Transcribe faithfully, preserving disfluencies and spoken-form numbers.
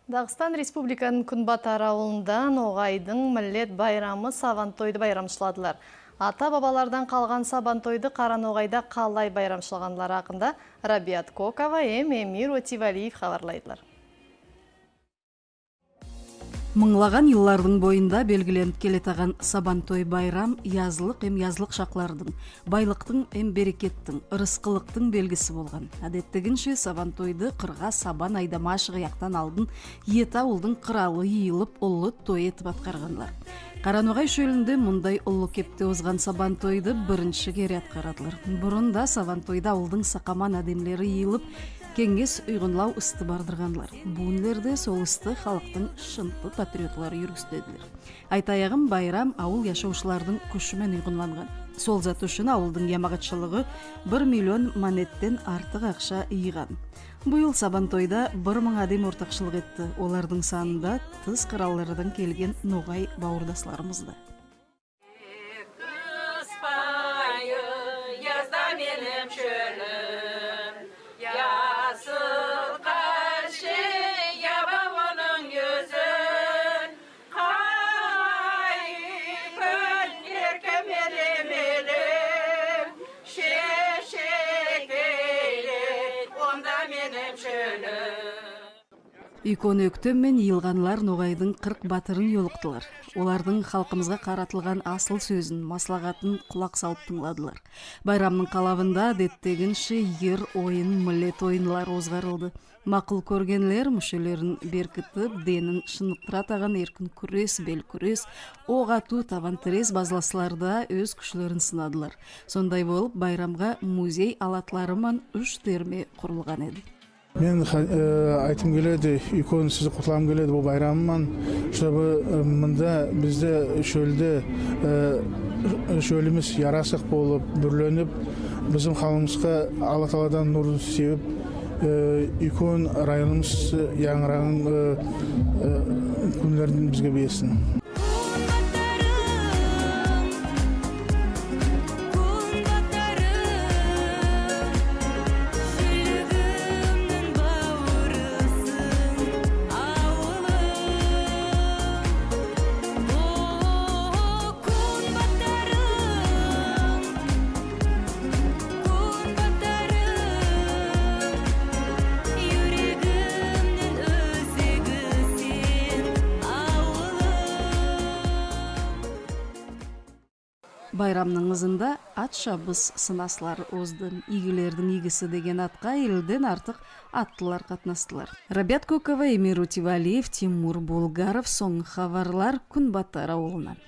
Дагыстан Республикасынынъ Куьнбатар авылында ногайдынъ миллет байрамы Сабантойды байрамшыладылар. Ата-бабалардан калган Сабантойды Караногайда калай байрамшылаганлары акында Рабият Кокова эм Эмир Отевалиев хабарлайдылар. Мынълаган йыллардынъ бойында белгиленип келетаган Сабантой байрам язлык эм язлык шаклардынъ, байлыктынъ эм берекеттинъ, ырыскылыктынъ белгиси болган. Аьдеттегинше, Сабантойды кырга сабан айдамага шыгаяктан алдын ети авылдынъ кыралы йыйылып, уллы той этип аткарганлар. Караногай шоьлинде мундай уллы кепте озган Сабантойды биринши кере аткарадылар. Бурында Сабантойда авылдынъ сакаман аьдемлери йыйылып, кенъес уйгынлав исти бардырганлар. Буьгуьнлерде сол исти халктынъ шынты патриотлары юргистедилер. Айтаягым, байрам авыл яшавшылардынъ куьши мен уйгынланган. Сол зат уьшин авылдынъ ямагатшылыгы бир миллион маьнеттен артык акша йыйган. Быйыл Сабантойда бир мынъ аьдем ортакшылык этти. Олардынъ санында тыс кыраллардан келген ногай бавырдасларымыз да. Кыс байы, яз да меним шоьлим, ясыл каршы яба онынъ юзин, калай куьн эркин меле-меле, шешек эйле онда меним шоьлим. Уьйкен оьктем мен йыйылганлар ногайдынъ кырк баьтирин йолыктылар. Олардынъ халкымызга каратылган асыл соьзин, маслагатын кулак салып тынъладылар. Байрамнынъ калавында, аьдеттегинше, йыр, ойын, миллет ойынлар озгарылды. Макул коьргенлер муьшелерин беркитип, денин шыныктыратаган эркин куьрес, бел куьрес, ок атув, табан тирес базласларда оьз куьшлерин сынадылар. Сондай болып, байрамга музей алатлары ман уьш терме курылган эди. Мен ха-, э, айткым келеди, уьйкен сизди кутлагым келеди бу байрамы ман, чтобы, э, мунда бизде шоьлде, э, шоьлимиз ярасык болып, буьрленип, бизим халкымызга Алла Тааладан нур севип, э, уьйкен районымыз янъыраган, э, э, куьнлерин бизге берсин. Байрамнынъ ызында ат шабыс сынаслар озды. Ийгилердинъ ийгиси деген атка эллиден артык атлылар катнастылар. Рабият Кокова, Эмир Отевалиев, Тимур Булгаров, сонъгы хабарлар, Куьнбатар авылыннан.